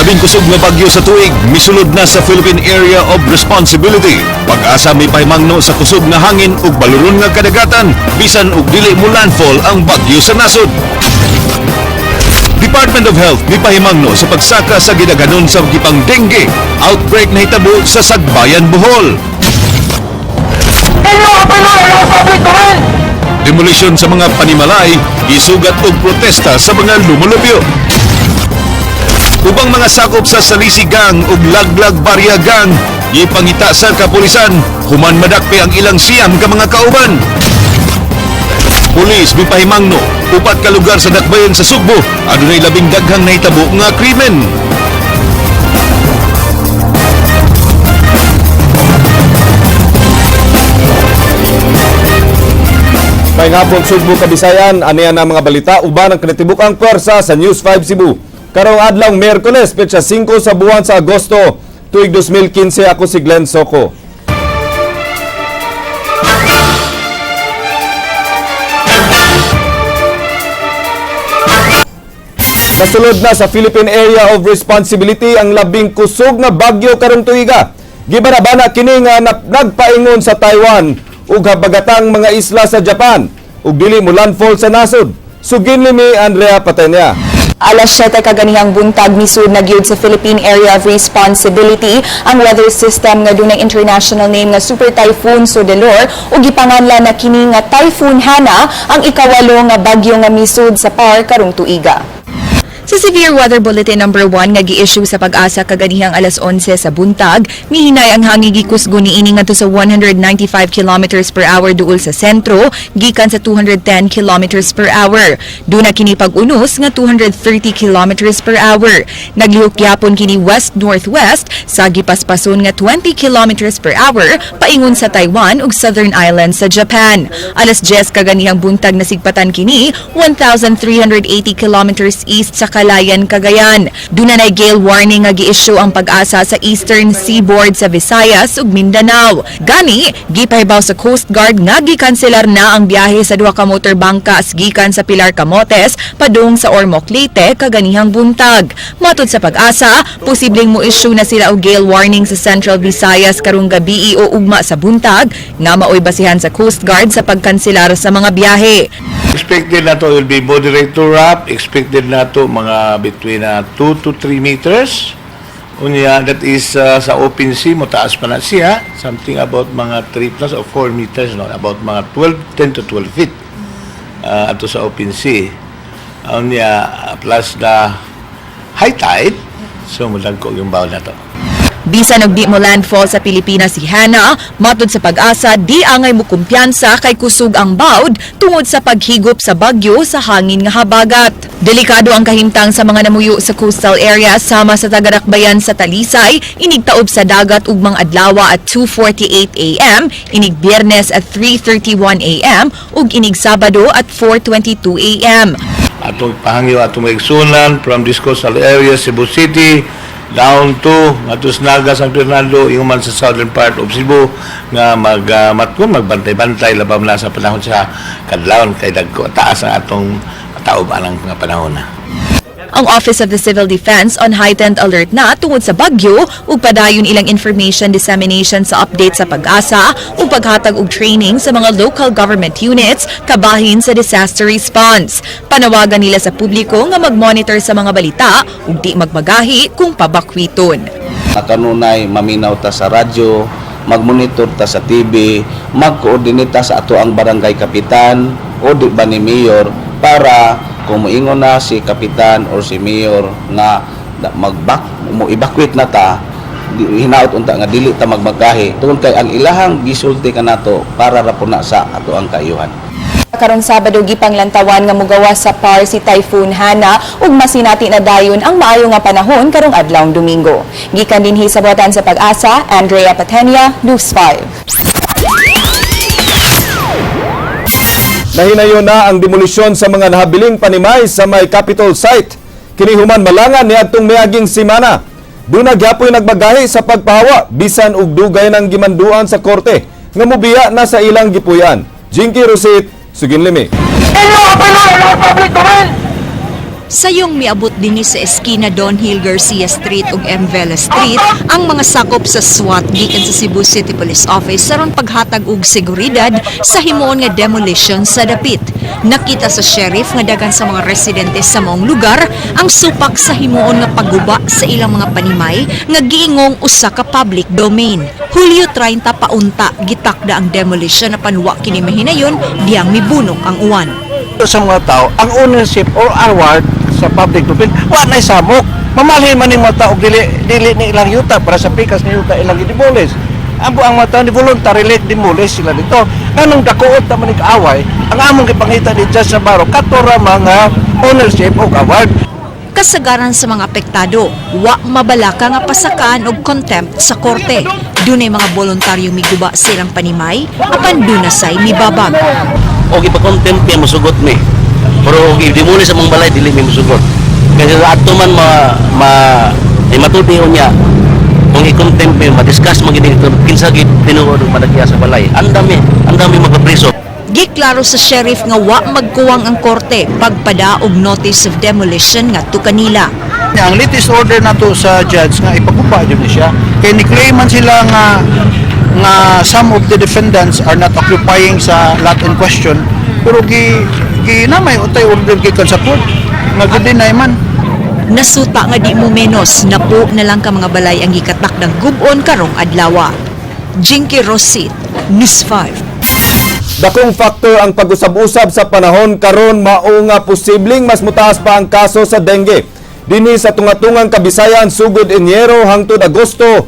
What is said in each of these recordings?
Labing kusog nga bagyo sa tuig, misulod na sa Philippine Area of Responsibility. Pag-asa mipahimangno sa kusog nga hangin ug baluron nga kadagatan, bisan og dili mo landfall ang bagyo sa nasod. Department of Health mipahimangno sa pagsaka sa gidaghanon sa gipang dengue outbreak na hitabo sa Sagbayan, Bohol. Demolition sa mga panimalay, isugat og protesta sa mga lumulupyo. Ubang mga sakop sa Salisi Gang ug Laglag Barya Gang gipangita sa kapulisan human madakpe ang ilang 9 ka mga kauban. Pulis mipahimangno, upat ka lugar sa dakbayan sa Sugbo adunay labing daghang nahitabo nga krimen. May hapon, Sugbo, Kabisayan, aniya na mga balita uban ang kinatibuk-ang pwersa sa News 5 Cebu. Karong adlaw Miyerkules, petsa 5 sa buwan sa Agosto, tuig 2015, ako si Glenn Soco. Nasulod na sa Philippine Area of Responsibility ang labing kusog nga bagyo karong tuiga. Gibanabana kini nga nagpaingon sa Taiwan ug habagatang mga isla sa Japan ug dili mo landfall sa nasod. Sugin ni Andrea Patenya. Alas 7 kaganihang buntag, misud na gyud sa Philippine Area of Responsibility ang weather system nga dunay international name nga Super Typhoon Soudelor ug gipanganlan na kini nga Typhoon Hana, ang ikawalo nga bagyo nga misud sa PAR karong tuiga. Sa Severe Weather Bulletin number 1 nga gi-issue sa Pag-asa kaganihang alas 11 sa buntag, mihinay ang hangin gikusgo niini ngadto sa 195 kilometers per hour duol sa sentro gikan sa 210 kilometers per hour. Duna kini pag-unos nga 230 kilometers per hour. Naglihok gyapon kini west-northwest sa gipaspason nga 20 kilometers per hour paingon sa Taiwan ug Southern Islands sa Japan. Alas 10 kaganihang buntag, nasigpatan kini 1,380 kilometers east sa Calayan, Cagayan. Duna nay gale warning nga gi-issue ang Pag-asa sa Eastern Seaboard sa Visayas ug Mindanao. Gani, gipahibaw sa Coast Guard nga gikanselar na ang biyahe sa duha ka motor bangkas gikan sa Pilar, Camotes padung sa Ormoc, Leyte kaganihang buntag. Matud sa Pag-asa, posibleng mo-issue na sila og gale warning sa Central Visayas karong gabi o ugma sa buntag nga maoy basihan sa Coast Guard sa pagkanselar sa mga biyahe. Expected na to will be moderate to rough. Expected na to mga between 2 to 3 meters. Unya, that is sa open sea, motaas pa na siya. Something about mga 3 plus or 4 meters, no? About mga 12, 10 to 12 feet ato sa open sea. Unya, plus the high tide, so mudagko yung bawon na to. Bisan og di mo landfall sa Pilipinas si Hana, matud sa Pag-asa, di angay mo kumpiyansa kay kusog ang bawd tungod sa paghigop sa bagyo sa hangin nga habagat. Delikado ang kahimtang sa mga namuyo sa coastal area sama sa tagadakbayan sa Talisay, inigtaob sa dagat ugmang adlaw at 2:48 a.m., inig Biyernes at 3:31 a.m. ug inig Sabado at 4:22 a.m. Atong pahangyo atong maigsunan from this coastal area, Cebu City, down to ngadto sa Naga, San Fernando, ingon man sa southern part of Cebu nga mag matkon magbantay-bantay labam na sa panahon sa kadlawon kay dagko taas ang atong taob anang nga panahon na. Ang Office of the Civil Defense on heightened alert na tungod sa bagyo ug padayon ilang information dissemination sa update sa Pag-asa ug paghatag og training sa mga local government units kabahin sa disaster response. Panawagan nila sa publiko nga mag-monitor sa mga balita ug di magmagahi kung pabakwiton. Kanunay maminaw ta sa radyo, magmonitor ta sa TV, mag-coordinate ta sa ato ang barangay kapitan o di ba ni mayor para kung moingon na si kapitan or si mayor nga magbak mo evacuate na ta, hinaot unta nga dili ta magmagahi tungod kay ang ilahang gisulti kanato para ra po na sa ato ang kaayuhan. Karong Sabado, gipanglantawan nga mugawas sa PAR si Typhoon Hana ug masinati na dayon ang maayo nga panahon karong adlawng Domingo. Gikan dinhi sa Buhatan sa Pag-asa, Andrea Patenia, News 5. Nahinayon na ang demolisyon sa mga nahabiling panimay sa may Capitol site. Kini human malangan niadtong miaging simana. Duna gyapoy nagbagahi sa pagpahawa bisan og dugay nang gimanduan sa korte nga mobiya na sa ilang gipuy-an. Jinky Rosit, Suginlimi. Sayong miabot dinhi sa eskina Don Hill Garcia Street ug M. Vela Street ang mga sakop sa SWAT gikan sa Cebu City Police Office aron paghatag og seguridad sa himuon nga demolition sa dapit. Nakita sa sheriff nga daghan sa mga residente sa maong lugar ang supak sa himuon nga pagguba sa ilang mga panimay nga giingong usa ka public domain. Hulyo 30 paunta gitakda ang demolition apan wa kini mahinayon diyang mibunok ang uwan. Sa mga tao, ang ownership or award sa public domain, wa na samok. Mamalhin man ning mga tao, dili, dili ni ilang yuta, para sa pikas ni yuta ilang gidemolish. Ang buang mga tao ni voluntarily demolish sila dito. Nganong dakuot na man away, ang among gipangita ni Judge Navarro, katora mga ownership og award. Kasagaran sa mga apektado, wa mabalaka nga pasakaan og contempt sa korte. Dunay mga voluntaryo miguba silang panimay, apan dunasay mibabag. O ipa-contempt niya, musugot mi. Pero og i-demolish sa mong balay, dili mi musugot. Kasi ato man ma ma eh, matudi niya kung i-contempt mi, ma-discuss man gid kinsa gid tinuod og madagya sa balay. Ang dami magpapriso. Giklaro sa sheriff nga wa magkuwang ang korte pagpada og notice of demolition ngadto kanila. Ang latest order nato sa judge nga ipaguba jud ni siya. Kay ni-claim man sila nga some of the defendants are not occupying sa lot in question, pero gi gi na may utay order gikan sa court nga gi-deny man. Nasuta nga di mo menos 10 na lang ka mga balay ang gikatak ng gub-on karong adlawa. Jinky Rosit, News 5. Dakong factor ang pag-usab-usab sa panahon karon, mao nga posibleng mas mutaas pa ang kaso sa dengue. Dinhi sa tunga-tungang Kabisayan, sugod Enero hangtod Agosto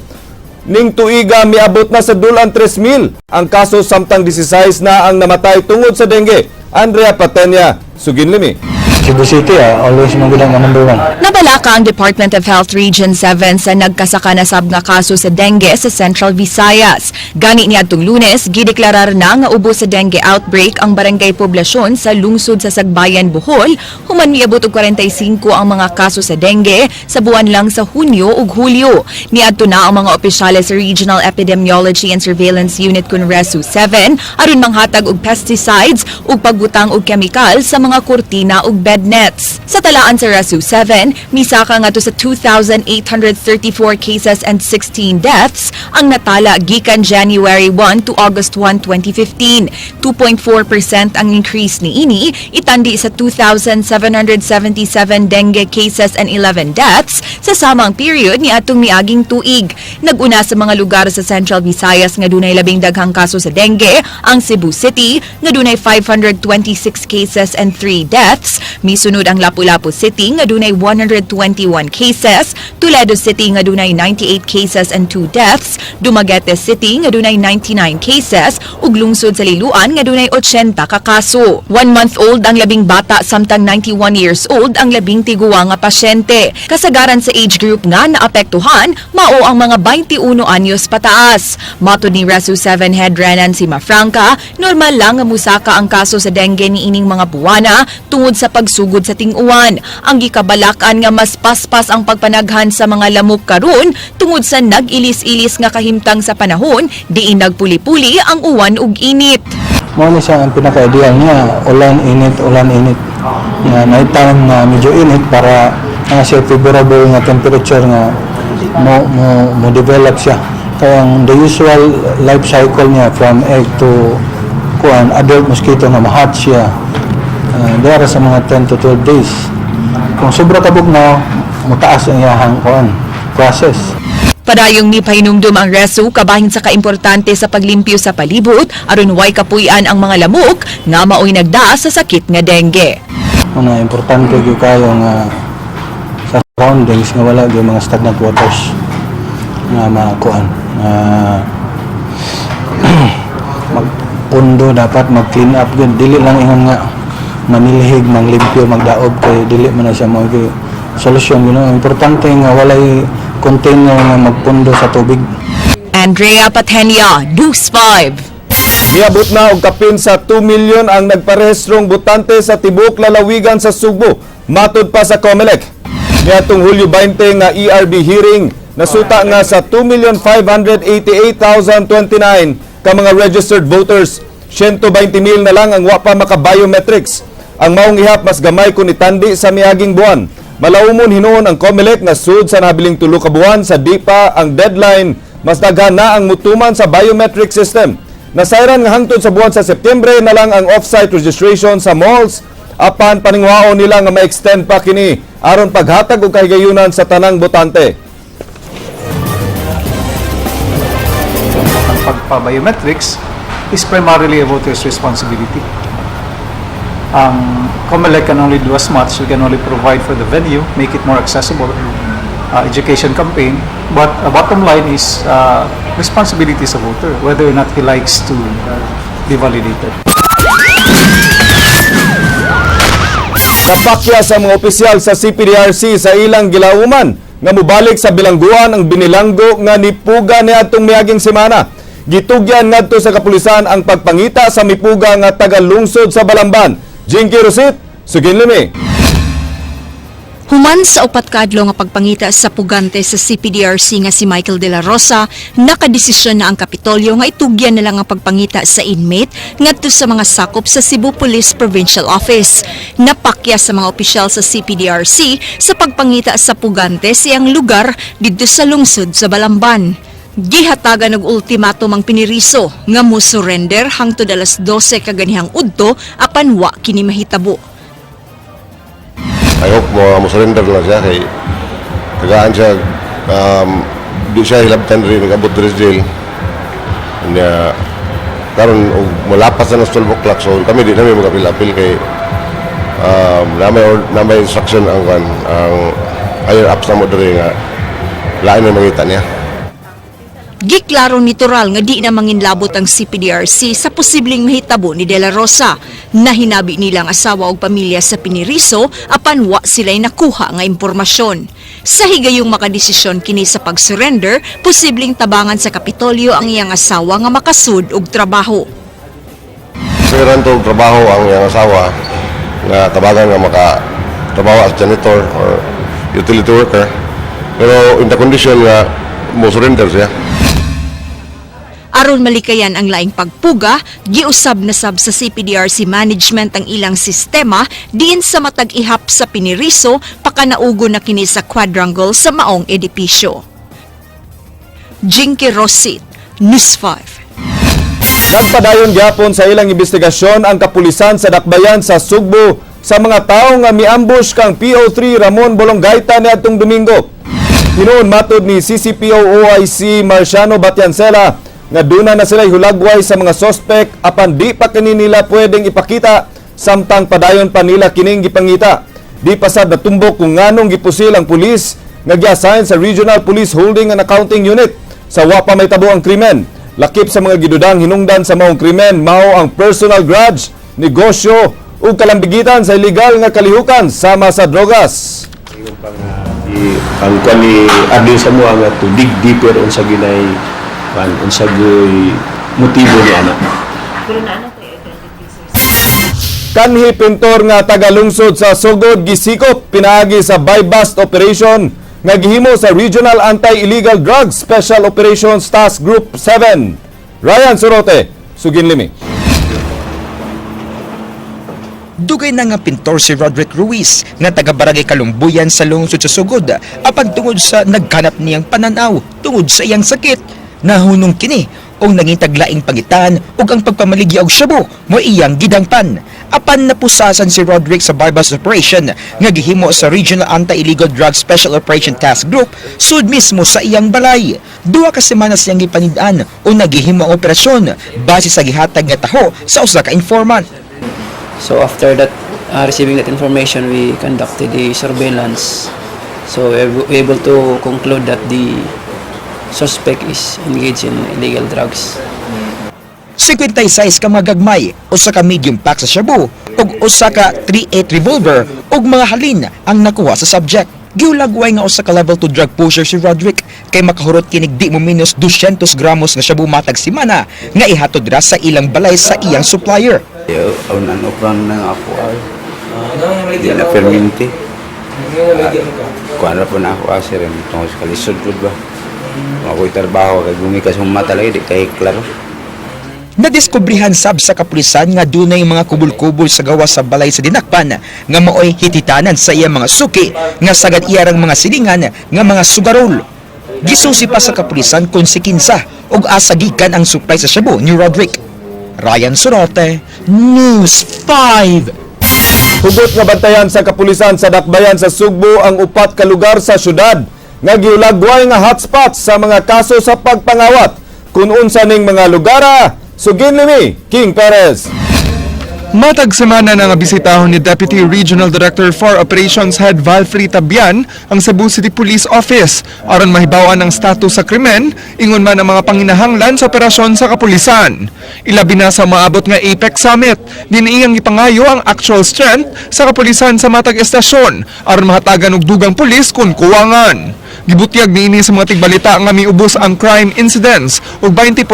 ning tuiga, miabot na sa dulan 3,000 ang kaso samtang 16 na ang namatay tungod sa dengue. Andrea Patenya, suginlimi. Cebu City, always man gud ang number one. Nabalaka ang Department of Health Region 7 sa nagkasaka na sab nga kaso sa dengue sa Central Visayas. Gani niadtong Lunes, gideklarar na nga ubos sa dengue outbreak ang barangay Poblasyon sa lungsod sa Sagbayan, Bohol, human miabot og 45 ang mga kaso sa dengue sa buwan lang sa Hunyo ug Hulyo. Niadto na ang mga opisyales sa Regional Epidemiology and Surveillance Unit kun RESU 7 aron manghatag og pesticides ug pagbutang og kemikal sa mga kurtina ug bed nets. Sa talaan sa RESU 7, misaka ngadto sa 2,834 cases and 16 deaths ang natala gikan January 1 to August 1, 2015. 2.4% ang increase niini itandi sa 2,777 dengue cases and 11 deaths sa samang period ni atong miaging tuig. Nag-una sa mga lugar sa Central Visayas nga dunay labing daghang kaso sa dengue ang Cebu City nga dunay 526 cases and 3 deaths. Misunod ang Lapu-Lapu City nga dunay 121 cases, Toledo City nga dunay 98 cases and 2 deaths, Dumaguete City nga dunay 99 cases ug lungsod sa Liloan nga dunay 80 ka kaso. 1 month old ang labing bata samtang 91 years old ang labing tiguang nga pasyente. Kasagaran sa age group nga naapektuhan mao ang mga 21 anyos pataas. Matod ni RESU 7 Head Renan Cimafranca, normal lang nga musaka ang kaso sa dengue niining mga buwana tungod sa pagsugod sa ting-uwan. Ang gikabalakan nga mas paspas ang pagpanaghan sa mga lamok karon tungod sa nag-ilis-ilis nga kahimtang sa panahon diin nagpuli-puli ang uwan ug init. Mao ni siya ang pinaka-ideal niya, ulan, init, ulan, init. Nga night time nga medyo init para nga siya favorable nga temperature nga mo develop siya. Kaya ang the usual life cycle niya from egg to kuan adult mosquito nga ma-hatch siya dara sa mga 10 to 12 days. Kung sobra ka bugnaw, mutaas ang iyahang kuan process. Padayong mipahinumdum ang RESU kabahin sa kaimportante sa paglimpyo sa palibot aron way kapuy-an ang mga lamok nga maoy nagdaa sa sakit nga dengue. Una, importante gyud kayo nga sa surroundings nga wala gyud mga stagnant waters nga makuan nga magpundo, dapat mag clean up gyud, dili lang ingon nga manilhig, manglimpyo, magdaob, kay dili man na siya mo gyud solusyon. Importante nga walay container nga magpundo sa tubig. Andrea Patenia, News 5. Miabot na og kapin sa 2 milyon ang nagparehistrong botante sa tibuok lalawigan sa Sugbo. Matod pa sa COMELEC. Niadtong Hulyo 20 nga ERB hearing, nasuta nga sa 2,588,029 ka mga registered voters. 120 mil na lang ang wa pa maka-biometrics. Ang maong ihap mas gamay kung itandi sa miaging buwan. Malaumon hinuon ang COMELEC nga sud sa nabiling 3 ka buwan sa di pa ang deadline, mas daghan na ang mutuman sa biometric system. Nasayran nga hangtod sa buwan sa Setyembre na lang ang off-site registration sa malls, apan paninguhaon nila nga ma-extend pa kini aron paghatag og kahigayunan sa tanang botante. Ang pagpa-biometrics is primarily a voter's responsibility. Ang COMELEC can only do as much. We can only provide for the venue, make it more accessible, education campaign. But bottom line is responsibility sa voter, whether or not he likes to be validated. Napakya sa mga opisyal sa CPDRC sa ilang gilauman nga mubalik sa bilangguan ang binilanggo nga nipuga niadtong miaging semana. Gitugyan ngadto sa kapulisan ang pagpangita sa mipuga nga taga-lungsod sa Balamban. Jinky Rosit, sugin limi. Human sa 4 ka adlaw nga pagpangita sa pugante sa CPDRC nga si Michael De La Rosa, nakadesisyon na ang Kapitolyo nga itugyan na lang ang pagpangita sa inmate ngadto sa mga sakop sa Cebu Police Provincial Office. Napakya sa mga opisyal sa CPDRC sa pagpangita sa pugante siyang lugar didto sa lungsod sa Balamban. Gihatagan og ultimatum ang piniriso nga mo surrender hangtod alas 12 kaganihang udto, apan wa kini mahitabo. I hope mo surrender lang siya kay tagaan siya, di siya hilabtan rin nag-abot diri sa jail. Nya karon og malapas na ng 12 o'clock, so kami di namin magapil-apil kay na may instruction ang kan ang higher ups na mo diri nga lain na mangita niya. Giklaro ni Toral nga di na manginlabot ang CPDRC sa posibleng mahitabo ni De La Rosa. Nahinabi nila ang asawa og pamilya sa piniriso, apan wa sila'y nakuha nga impormasyon. Sa higayong makadesisyon kini sa pag-surrender, posibleng tabangan sa Kapitolyo ang iyang asawa nga makasud og trabaho. Siran to trabaho ang iyang asawa nga tabangan nga maka trabaho as janitor or utility worker, pero in the condition nga mo surrender siya. Aron malikayan ang laing pagpuga, giusab na sab sa CPDRC management ang ilang sistema diin sa matag ihap sa piniriso, pakanaugo na kini sa quadrangle sa maong edipisyo. Jinky Rosit, News 5. Nagpadayon gyapon sa ilang investigasyon ang kapulisan sa Dakbayan sa Sugbo sa mga tawo nga miambush kang PO3 Ramon Bolongaita niadtong Domingo. Hinuon matod ni CCPO OIC Marciano Batiancela nga duna na sila hulagway sa mga sospek, apan di pa kini nila pwedeng ipakita samtang padayon pa nila kining gipangita. Di pa sad natumbok kung nganong gipusil ang pulis nga gi-assign sa Regional Police Holding and Accounting Unit sa wa pa mahitabo ang krimen. Lakip sa mga gidudang hinungdan sa maong krimen mao ang personal grudge, negosyo ug kalambigitan sa illegal nga kalihukan sama sa drogas. I, ang kwan ni Arlene sa mua nga to dig deeper unsa ginay kwan, unsa gyud motibo ni ana. Kanhi pintor nga taga-lungsod sa Sogod gisikop pinaagi sa buy-bust operation nga gihimo sa Regional Anti-Illegal Drugs Special Operations Task Group 7. Ryan Sorote, sugin limi. Dugay na nga pintor si Roderick Ruiz nga taga Barangay Kalumbuyan sa lungsod sa Sugod, apan tungod sa nagkanap niyang pananaw tungod sa iyang sakit, nahunong kini og nangitag laing pangitan ug ang pagpamaligya og shabu mo iyang gidangpan. Apan napusasan si Roderick sa buy-bust operation nga gihimo sa Regional Anti-Illegal Drug Special Operation Task Group sud mismo sa iyang balay. 2 ka semana siyang gipanid-an o nagihimo ang operasyon base sa gihatag nga taho sa usa ka informant. So after that, receiving that information, we conducted a surveillance. So we were able to conclude that the suspect is engaged in illegal drugs. 56 ka mga gagmay, usa ka medium pack sa shabu ug usa ka 38 revolver ug mga halin ang nakuha sa subject. Giulagway nga usa ka level 2 drug pusher si Roderick kay makahurot kinig di mo minus 200 gramos nga shabu matag semana nga ihatod ra sa ilang balay sa iyang supplier. On and off lang na ako ay. Di na perminti. Kuan ra po na ako asa rin tungkol sa kalisod po ba. Kung ako'y trabaho kay gumikas mong mata lagi di kay klaro. Nadiskubrihan sab sa kapulisan nga dunay mga kubol-kubol sa gawas sa balay sa dinakpan nga maoy hititanan sa iyang mga suki nga sagad iyarang mga silingan nga mga sugarol. Gisusi pa sa kapulisan kung si kinsa ug asa gikan ang supply sa shabu ni Roderick. Ryan Sorote, News 5. Hugot nga bantayan sa kapulisan sa Dakbayan sa Sugbo ang upat ka lugar sa syudad nga giulagway nga hotspots sa mga kaso sa pagpangawat. Kung unsa ning mga lugara, sugin limi, King Perez. Matag semana na nga bisitahon ni Deputy Regional Director for Operations Head Valfrey Tabian ang Cebu City Police Office aron mahibaw-an ang status sa krimen, ingon man ang mga panginahanglan sa operasyon sa kapulisan. Ilabi na sa maabot nga APEC Summit, din iyang ipangayo ang actual strength sa kapulisan sa matag estasyon aron mahatagan og dugang pulis kung kuwangan. Gibutyag niini sa mga tigbalita nga miubos ang crime incidents og 20%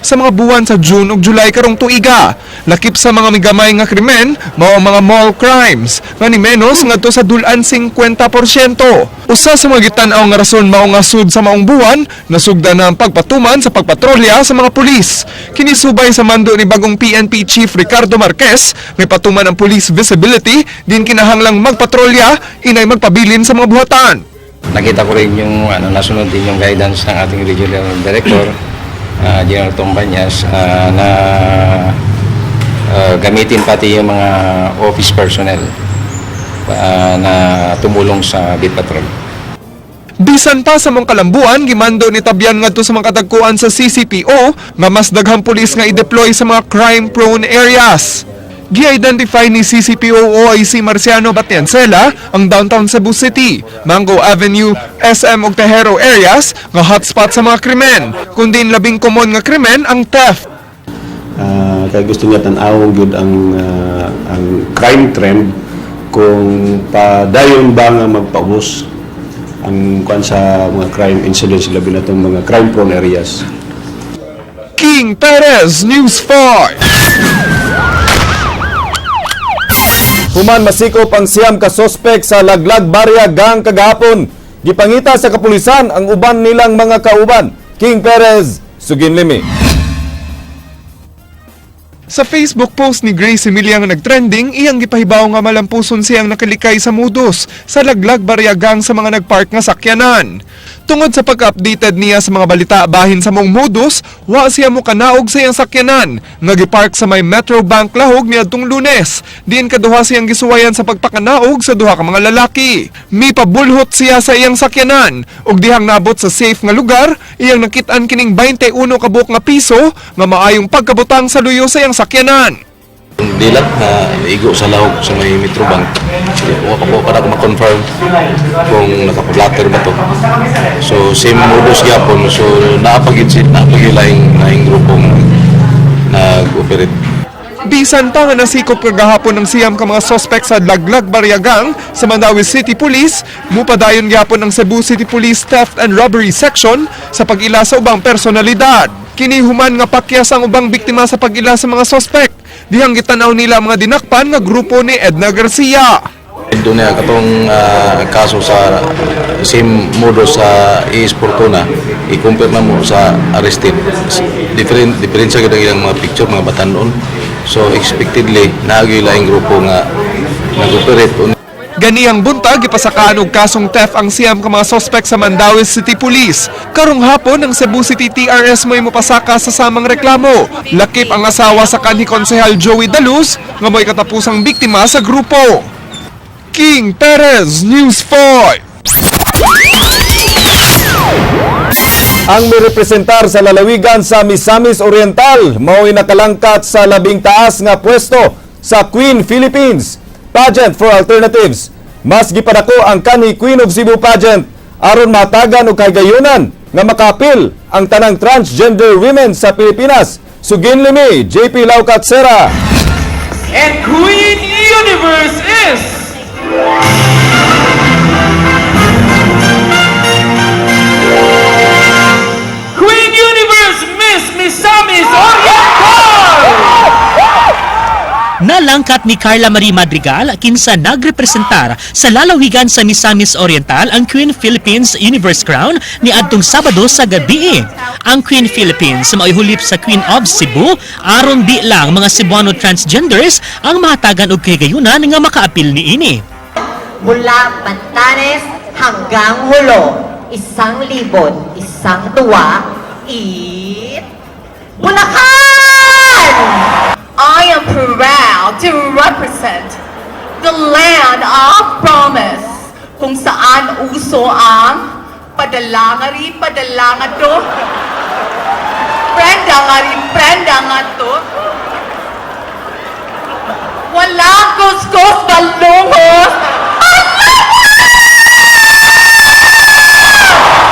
sa mga buwan sa June ug July karong tuiga. Lakip sa mga migamay nga krimen mao ang mga mall crimes nga ni menos ngadto sa dul-an 50%. Usa sa mga gitan-aw nga rason mao nga sud sa maong buwan nasugda na ang pagpatuman sa pagpatrolya sa mga pulis. Kini subay sa mando ni bagong PNP Chief Ricardo Marquez nga patuman ang police visibility din kinahanglang magpatrolya inay magpabilin sa mga buhatan. Nakita ko rin yung ano, nasunod din yung guidance ng ating regional director, General Tom Banyas, na gamitin pati yung mga office personnel na tumulong sa beat patrol. Bisan pa sa mong kalambuan, gimando ni Tabian ngadto sa mga katagkuan sa CCPO nga mas daghang pulis nga i-deploy sa mga crime-prone areas. Gi-identify ni CCPO OIC Marciano Batiancela ang downtown Cebu City, Mango Avenue, SM ug Tejero areas nga hotspot sa mga krimen, kundi labing common nga krimen ang theft. Kaya gusto niya tan-awon gyud ang crime trend kung padayon ba nga magpaubos ang kuan sa mga crime incidents, labi na tong mga crime prone areas. King Perez, News 5. Human masikop ang 9 ka sospek sa Laglag Barya Gang kagahapon. Gipangita sa kapulisan ang uban nilang mga kauban. King Perez, sugin limi. Sa Facebook post ni Grace Emilia nga nagtrending, iyang gipahibaw nga malampuson siyang nakalikay sa modus sa Laglag Barya Gang sa mga nagpark nga sakyanan. Tungod sa pagka-updated niya sa mga balita bahin sa mong modus, wa siya mo kanaog sa iyang sakyanan nga gipark sa may Metro Bank Lahog niadtong Lunes. Diin kaduha siyang gisuwayan sa pagpakanaog sa duha ka mga lalaki. Mipabulhot siya sa iyang sakyanan ug dihang naabot sa safe nga lugar, iyang nakit-an kining 21 ka buok nga piso nga maayong pagkabutang sa luyo sa iyang sakyanan. Yung dilat na igo sa Lahog sa may Metro Bank, wa pa ko para ko ma-confirm kung nakapa-blatter ba to. So same modus gyapon, so naapagid si naapagid laing laing grupong nag-operate. Bisan pa nga nasikop kagahapon ng 9 ka mga sospek sa Laglag Barya Gang sa Mandaue City Police, mupadayon gyapon ang Cebu City Police Theft and Robbery Section sa pag-ila sa ubang personalidad. Kini human nga pakyas ang ubang biktima sa pag-ila sa mga sospek. Dihang gitanaw nila ang mga dinakpan nga grupo ni Edna Garcia. Doon na katong kaso sa same modus sa AS Fortuna, i-compare na mo sa arrested. Different diferensya gid ang ilang mga picture, mga batanon. So expectedly naagyoy laing grupo nga nag-operate. Ganihang buntag, gipasakaan og kasong theft ang 9 ka mga sospek sa Mandaue City Police. Karong hapon, ang Cebu City TRS mo'y mopasaka sa samang reklamo. Lakip ang asawa sa kanhi konsehal Joey Daluz nga mo'y katapusang biktima sa grupo. King Perez, News 5. Ang mirepresentar sa lalawigan sa Misamis Oriental mao'y nakalangkat sa labing taas nga pwesto sa Queen Philippines Pageant for Alternatives. Mas gipadako ang kanhi Queen of Cebu Pageant aron matagan og kahigayunan nga makapil ang tanang transgender women sa Pilipinas. Sugin limi, JP Laucatsera. And Queen Universe is Queen Universe Miss Misamis Oriental! Nalangkat Giangkat ni Carla Marie Madrigal, kinsa nagrepresentar sa lalawigan sa Misamis Oriental, ang Queen Philippines Universe Crown ni adtong Sabado sa gabi. Ang Queen Philippines mao'y hulip sa Queen of Cebu aron di lang mga Cebuano transgenders ang mahatagan og kahigayunan nga makaapil niini. Mula Batanes hanggang Jolo, isang libon, isang tuwa, it Bulacan! I am proud to represent the land of promise, kung saan uso ang padalangari, padalanga to, prenda ngari, prenda nga to, walang kuskus balungos.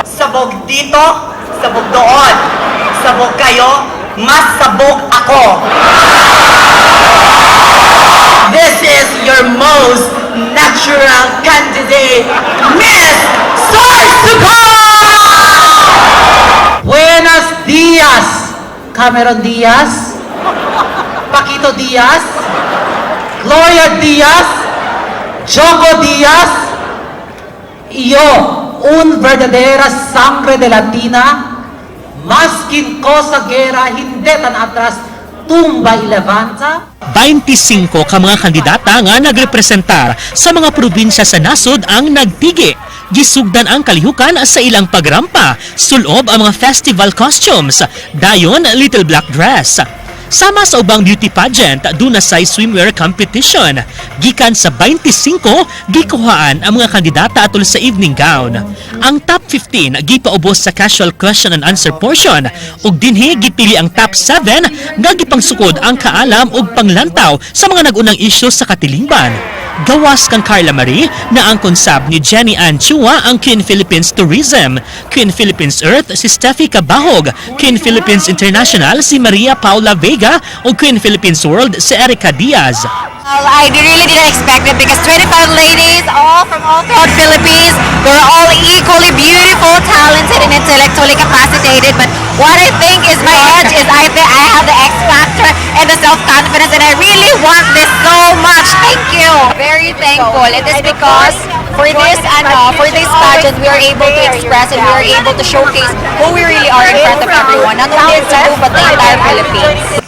Sabog dito, sabog doon. Sabog kayo, mas sabog ako. This is your most natural candidate, Miss Sorsogon! Buenos dias, Cameron Diaz, Paquito Diaz, Gloria Diaz, Joko Diaz. Yo, un verdadera sangre de Latina, maskin ko sa gera, hindi tan atras, tumba y levanta. 25 ka mga kandidata nga nagrepresentar sa mga probinsya sa nasod ang nagtigi. Gisugdan ang kalihukan sa ilang pagrampa, sulob ang mga festival costumes, dayon little black dress. Sama sa ubang beauty pageant, duna say swimwear competition. Gikan sa 25, gikuhaan ang mga kandidata atol sa evening gown. Ang top 15 gipaubos sa casual question and answer portion ug dinhi gipili ang top 7 nga gipangsukod ang kaalam ug panglantaw sa mga nag-unang isyu sa katilingban. Gawas kang Carla Marie na ang konsab ni Jenny Ann Chua ang Queen Philippines Tourism, Queen Philippines Earth si Steffi Cabahog, Queen Philippines International si Maria Paula Vega ug Queen Philippines World si Erica Diaz. Well, I really didn't expect it because 25 ladies, all from all throughout Philippines, they're all equally beautiful, talented, and intellectually capacitated. But what I think is my edge is I think I have the X factor and the self-confidence, and I really want this so much. Thank you. Very thankful. It is because for this ano, for this pageant, we are able to express and we are able to showcase who we really are in front of everyone, not only in Cebu but the entire Philippines.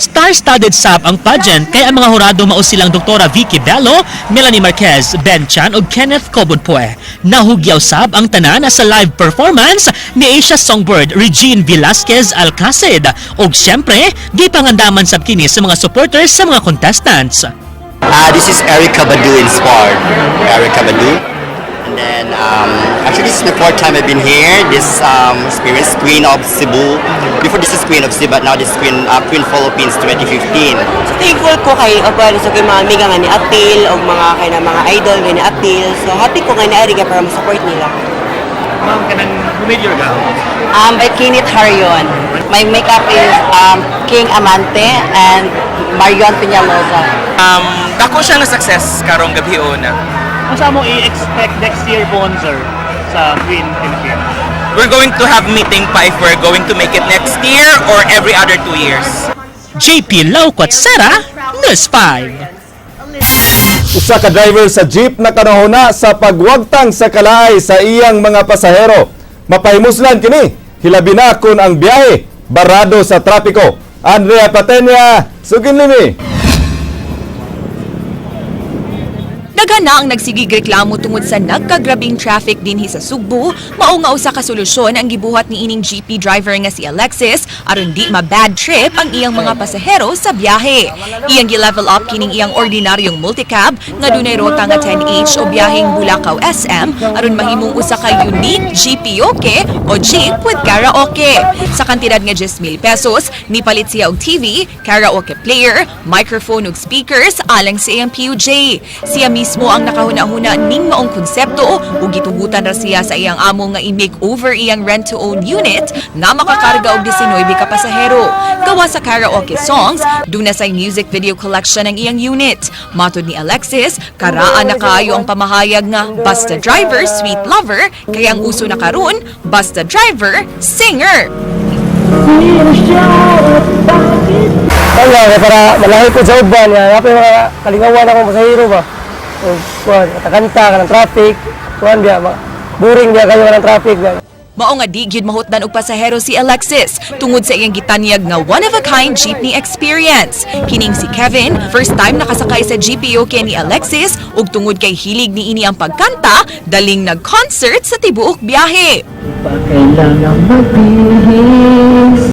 Star-studded sab ang pageant kay ang mga hurado mao silang Doktora Vicky Bello, Melanie Marquez, Ben Chan ug Kenneth Cobonpue. Nahugyaw sab ang tanan sa live performance ni Asia Songbird Regine Velasquez Alcacid ug siyempre gipangandaman sab kini sa mga supporters sa mga contestants. This is Erykah Badu inspired. Erykah Badu. And then, actually, this is the fourth time I've been here. This experience, Queen of Cebu. Before this is Queen of Cebu, but now this is Queen Philippines 2015. So thankful ko kay opo sa kay mga amiga nga ni appeal o mga kay na mga idol nga ni appeal. So happy ko nga naari ka para ma-support nila. Ma'am, kanang who made your gown? By Kenneth Harion. My makeup is King Amante and Marion Peñalosa. Dako siya na success karong gabi una. Unsa mo i-expect next year po, sir, sa Queen Philippines? We're going to have meeting pa if we're going to make it next year or every other 2 years. JP Laucot Sera, News 5. Usa ka driver sa jeep nakanahuna sa pagwagtang sa kalaay sa iyang mga pasahero. Mapahimuslan kini, hilabi na kung ang biyahe barado sa trapiko. Andrea Patenya, sugin limi. Daghan na ang nagsigig reklamo tungod sa nagkagrabing traffic dinhi sa Sugbo, mao nga usa ka solusyon ang gibuhat ni ining jeepney driver nga si Alexis aron di ma-bad trip ang iyang mga pasahero sa biyahe. Iyang gi-level up kining iyang ordinaryong multicab nga dunay rota nga 10H o biyaheng Bulacau SM aron mahimong usa ka unique jeepioke o jeep with karaoke. Sa kantidad nga 10,000 pesos, nipalit siya og TV, karaoke player, microphone ug speakers alang sa iyang PUJ. Siya mismo ang nakahuna-huna ning maong konsepto ug gitugutan ra siya sa iyang amo nga i-makeover iyang rent-to-own unit nga makakarga og 19 ka pasahero. Gawa sa karaoke songs, duna sa music video collection ang iyang unit. Matod ni Alexis, karaan na kaayo ang pamahayag nga basta driver, sweet lover, kaya ang uso na karon, basta driver, singer. Sino siya at bakit? Kaya kay para malahi ko sa uban ya, apil mga kalingawan akong pasahero ba. O kuan, kanta ka ng traffic, kuan biya, boring biya kayo ng traffic biya. Mao nga di gyud mahutdan og pasahero si Alexis tungod sa iyang gitanyag nga one of a kind jeepney experience. Kining si Kevin, first time nakasakay sa GPO kay ni Alexis ug tungod kay hilig niini ang pagkanta, daling nag-concert sa tibuok biyahe.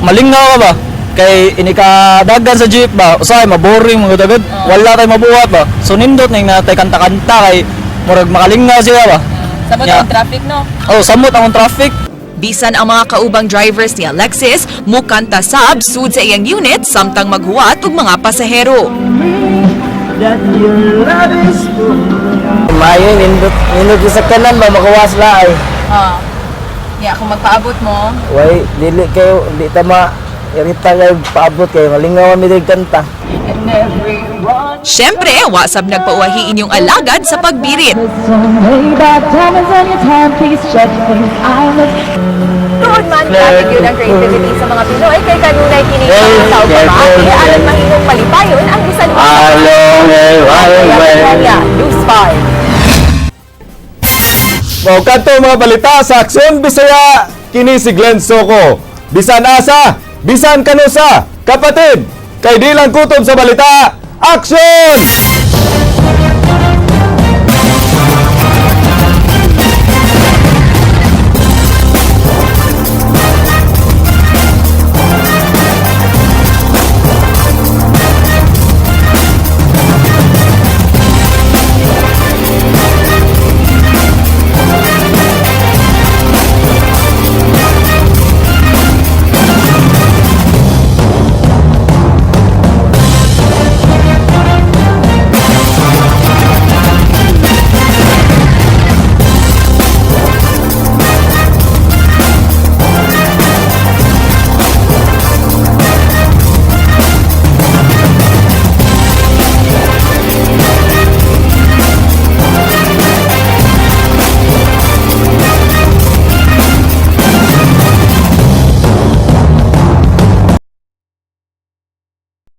Malingnaw ka ba? Kay inikadagan sa jeep ba? Usahay maboring mga dagad. Wala tay mabuhat ba? So nindot ning natay kanta-kanta kay murag makalingnaw siya ba? Samot Yeah. ang traffic, no? Oh, samot ang traffic. Bisan ang mga kaubang drivers ni Alexis, mukanta sab sud sa iyang unit samtang maghuwat og mga pasahero. Maayo nindot nindot sa kanan ba makawas la ay. Ah. Yeah, kung magpaabot mo, Way dili kayo di ta ma irita kayo paabot kayo malingaw mi diri kanta. Siyempre, wasab nagpauwahi inyong alagad sa pagbirit. Tuod man grabe gyud ang creativity sa mga Pinoy kay kanunay kini mga tao babae aron mahimong malipayon ang bisan usa. News 5. Mao kadto mga balita sa Aksyon Bisaya, kini si Glenn Soco. Bisan asa, bisan kanusa, kapatid, kay di lang kutob sa balita, aksyon!